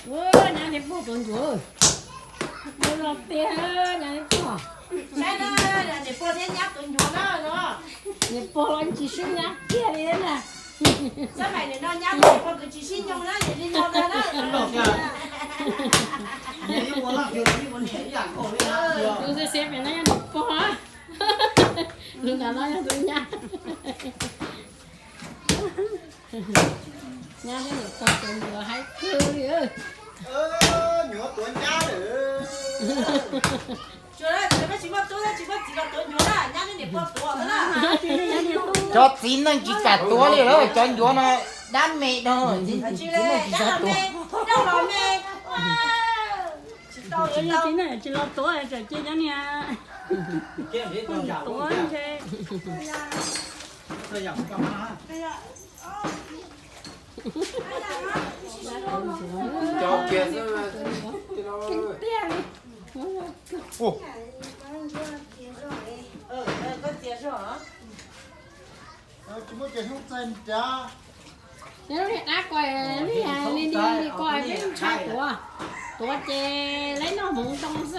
Nyab thiab pog tuav ncuav, los tiag, nyab thiab pog. Saib na, niam pog thiab nyab tuav ncuav na no. Niam pog los tsis sib nyab kiag li na. Saib mas nim no nyab thiab niam pog kwv tsis sib nyoog na, yog li no na. Tus xiav pem no yog niam pog, tus ntawm no yog tus nyab. Nyab thiab niam pog tuav ncuav haib kawg li. Nyuav tuav nyab lawm. Tsis muaj tub thiab tsis muaj txiv los tuav ncuav na, nyab thiab niam pog tuav na. Cov txiv neej tsis kam tuav li lawm, cov ncuav no dab me no, txiv neej tsis kam tuav. Tsis los tuav, tsis los tuav, tseem cia cov niag tuav ntshe. Tsis muaj cov hnub txaij nrab. Lub niag dab ko, lub niag li li li ko peb ntshai tuav, tuav ces lawv noj hmoov ntoo xwb.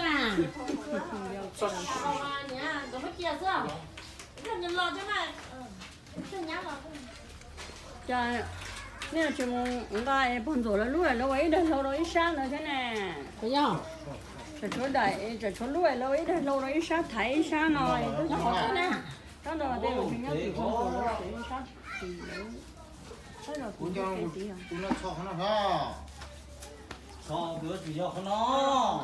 Cas nej tsis mus nqa pog ntxuam lawv lub, lawv ua ib daig hlau rau ib sab ntawd thiab ne. Tsam tshuav daim, tsam tshuav lub lawv ua ib daig hlau rau ib sab thaiv ib sab no. Tab ntawd tej zaum tsis nyob tim pog ntxuam lawv, sab tim lawv, sab zos tim lawv.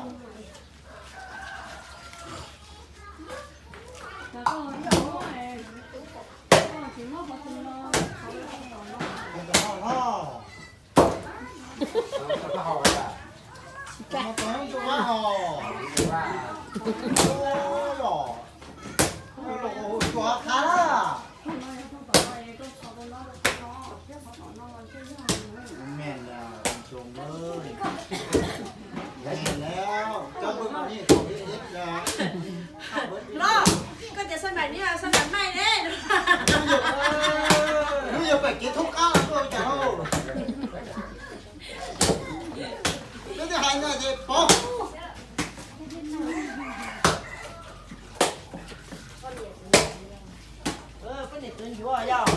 Los, koj tias xab maim ni, xab maim maij ne. Hnub yog pem kev thoob qab tuaj cas lauj. Peb twb hais no ces pov. Poj niam tuav ncuav yog.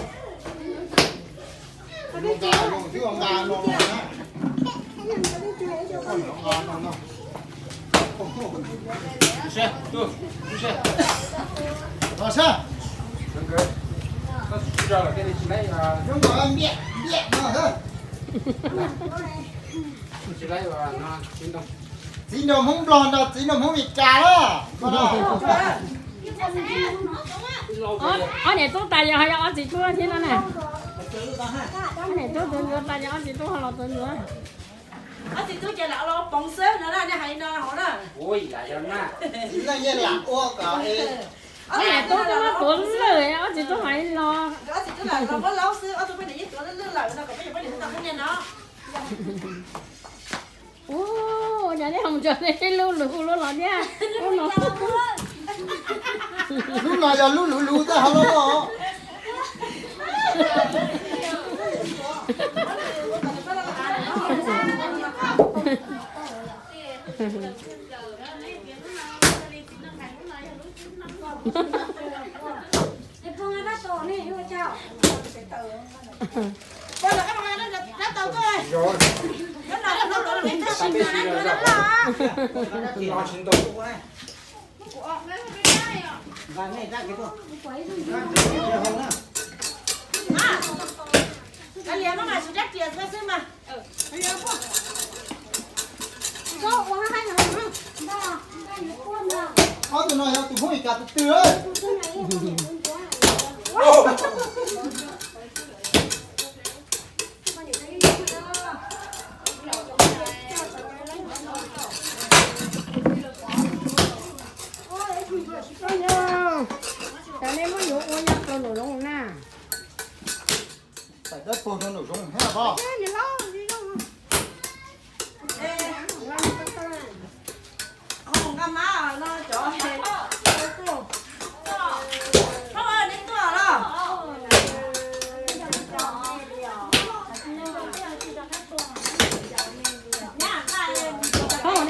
Txiv nraug Hmoob Nplog nrog txiv nraug Hmoob Meskas na. Ob niam tub tas yog ho yog ob txiv tub thiab no na. Ob niam tub tuav ncuav tas yog ob txiv tub ho los tuav ncuav. Ob txiv tub ces lam los poov xwb no na, nej hais no hauv na. Txiv neej yeej lam ua kom ob niam tub tuav lwj, ob txiv tub hais los. Ob txiv tub lam los muab laub xwb, ob tug poj niam yeej tuav lwj lwj lawm no kom peb yuav poj niam tau hab niag no. Ua cas nej ho mus tso nej lub luv luv los thiab? Lub no yog lub luv luv tag hov los. Ob tug no yog tus Hmoob Meskas tus twg? Cas nej muab yuav ua nyob rau nraum zoov na. Tawm dawb paug rau nraum zoov thiab os.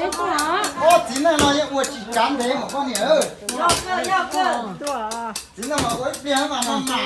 Ob txiv neej no yeej ua tsis tsav ntev mas poj niam. Txiv neej mas ua ib pliag mas no mas.